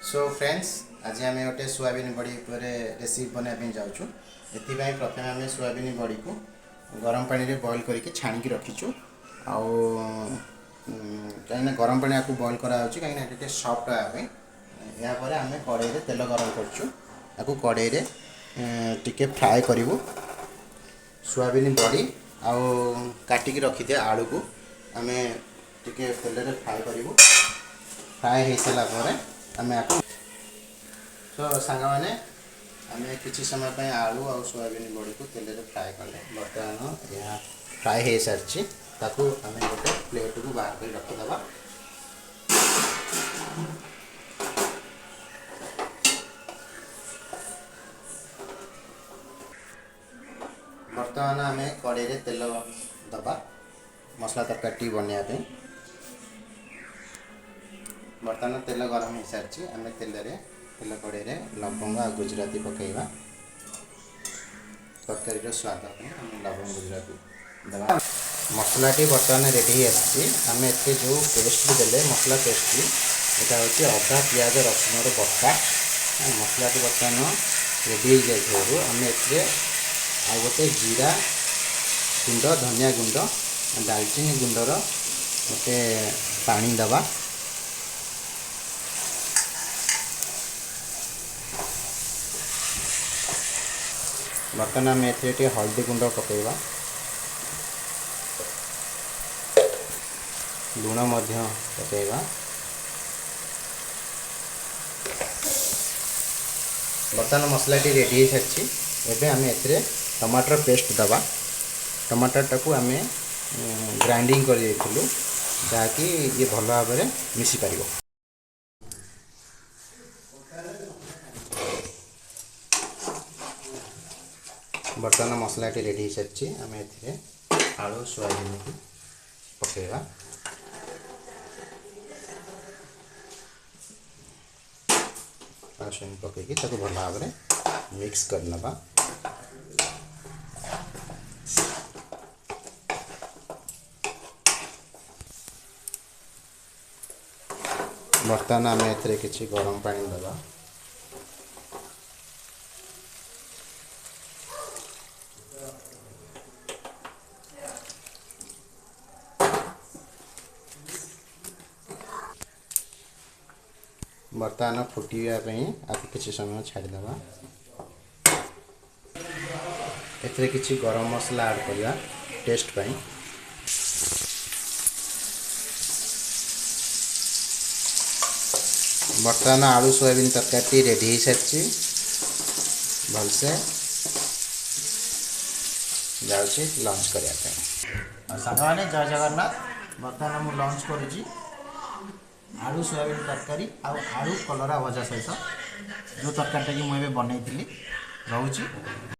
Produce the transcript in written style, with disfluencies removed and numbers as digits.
Show friends, ଆଜି ଆମେ ଗୋଟେ ସୋୟାବିନ୍ ବଡ଼ି ଉପରେ ରେସିପି ବନାଇବା ପାଇଁ ଯାଉଛୁ। ଏଥିପାଇଁ ପ୍ରଥମେ ଆମେ ସୋୟାବିନ୍ ବଡ଼ିକୁ ଗରମ ପାଣିରେ ବଏଲ୍ କରିକି ଛାଣିକି ରଖିଛୁ। ଆଉ କାହିଁକିନା ଗରମ ପାଣି ଆକୁ ବଏଲ୍ କରାଯାଉଛି, କାହିଁକିନା ଏଟା ଟିକେ ସଫ୍ଟ ହେବା ପାଇଁ। ଏହାପରେ ଆମେ କଡ଼େଇରେ ତେଲ ଗରମ କରୁଛୁ, ଆକୁ କଡ଼େଇରେ ଟିକେ ଫ୍ରାଏ କରିବୁ। ସୋୟାବିନ୍ ବଡ଼ି ଆଉ କାଟିକି ରଖିଥିବା ଆଳୁକୁ ଆମେ ଟିକେ ତେଲରେ ଫ୍ରାଏ କରିବୁ। ଫ୍ରାଏ ହେଇସାରିଲା ପରେ ଆମେ ଆକୁ, ତ ସାଙ୍ଗମାନେ, ଆମେ କିଛି ସମୟ ପାଇଁ ଆଳୁ ଆଉ ସୋୟାବିନ୍ ବଡ଼ିକୁ ତେଲରେ ଫ୍ରାଏ କଲେ। ବର୍ତ୍ତମାନ ଏହା ଫ୍ରାଏ ହେଇସାରିଛି, ତାକୁ ଆମେ ଗୋଟେ ପ୍ଲେଟ୍କୁ ବାହାର କରି ରଖିଦେବା। ବର୍ତ୍ତମାନ ଆମେ କଡ଼େଇରେ ତେଲ ଦେବା ମସଲା ତରକାରୀଟି ବନେଇବା ପାଇଁ। ବର୍ତ୍ତମାନ ତେଲ ଗରମ ହେଇସାରିଛି। ଆମେ ତେଲ କଡ଼େଇରେ ଲବଙ୍ଗ ଆଉ ଗୁଜୁରାତି ପକାଇବା। ତରକାରୀର ସ୍ୱାଦ ପାଇଁ ଆମେ ଲବଙ୍ଗ ଗୁଜୁରାତି ଦେବା। ମସଲାଟି ବର୍ତ୍ତମାନ ରେଡ଼ି ହେଇ ଆସିଛି। ଆମେ ଏଥିରେ ଯେଉଁ ପେଷ୍ଟଟି ଦେଲେ, ମସଲା ପେଷ୍ଟଟି, ଏଇଟା ହେଉଛି ଅଦା ପିଆଜ ରସୁଣର ବଟା। ମସଲାଟି ବର୍ତ୍ତମାନ ରେଡ଼ି ହେଇଯାଇଥିବାରୁ ଆମେ ଏଥିରେ ଆଉ ଗୋଟେ ଜିରା ଗୁଣ୍ଡ, ଧନିଆ ଗୁଣ୍ଡ, ଡାଲଚିନି ଗୁଣ୍ଡର ଗୋଟେ ପାଣି ଦେବା। ବର୍ତ୍ତମାନ ଆମେ ଏଥିରେ ଟିକେ ହଳଦୀ ଗୁଣ୍ଡ ପକାଇବା, ଲୁଣ ମଧ୍ୟ ପକାଇବା। ବର୍ତ୍ତମାନ ମସଲାଟି ରେଡ଼ି ହେଇସାରିଛି। ଏବେ ଆମେ ଏଥିରେ ଟମାଟର ପେଷ୍ଟ ଦେବା। ଟମାଟରଟାକୁ ଆମେ ଗ୍ରାଇଣ୍ଡିଙ୍ଗ କରିଦେଇଥିଲୁ, ଯାହାକି ଇଏ ଭଲ ଭାବରେ ମିଶିପାରିବ। ବର୍ତ୍ତମାନ ମସଲାଟି ରେଡ଼ି ହେଇସାରିଛି। ଆମେ ଏଥିରେ ଆଳୁ ସୋୟାବିନକୁ ପକାଇବା। ଆଳୁ ସୋୟାବିନ ପକାଇକି ତାକୁ ଭଲ ଭାବରେ ମିକ୍ସ କରିନେବା। ବର୍ତ୍ତମାନ ଆମେ ଏଥିରେ କିଛି ଗରମ ପାଣି ଦେବା। ବର୍ତ୍ତମାନ ଫୁଟିବା ପାଇଁ ଆକୁ କିଛି ସମୟ ଛାଡ଼ିଦେବା। ଏଥିରେ କିଛି ଗରମ ମସଲା ଆଡ଼୍ କରିବା ଟେଷ୍ଟ ପାଇଁ। ବର୍ତ୍ତମାନ ଆଳୁ ସୋୟାବିନ୍ ତରକାରୀଟି ରେଡ଼ି ହେଇସାରିଛି। ଭଲସେ ଯାଉଛି ଲଞ୍ଚ କରିବା ପାଇଁ। ସାଙ୍ଗମାନେ, ଜୟ ଜଗନ୍ନାଥ। ବର୍ତ୍ତମାନ ମୁଁ ଲଞ୍ଚ କରୁଛି ଆଳୁ ସୋୟାବିନ୍ ତରକାରୀ ଆଉ ଆଳୁ କଲରା ଭଜା ସହିତ, ଯେଉଁ ତରକାରୀଟାକି ମୁଁ ଏବେ ବନେଇଥିଲି। ରହୁଛି।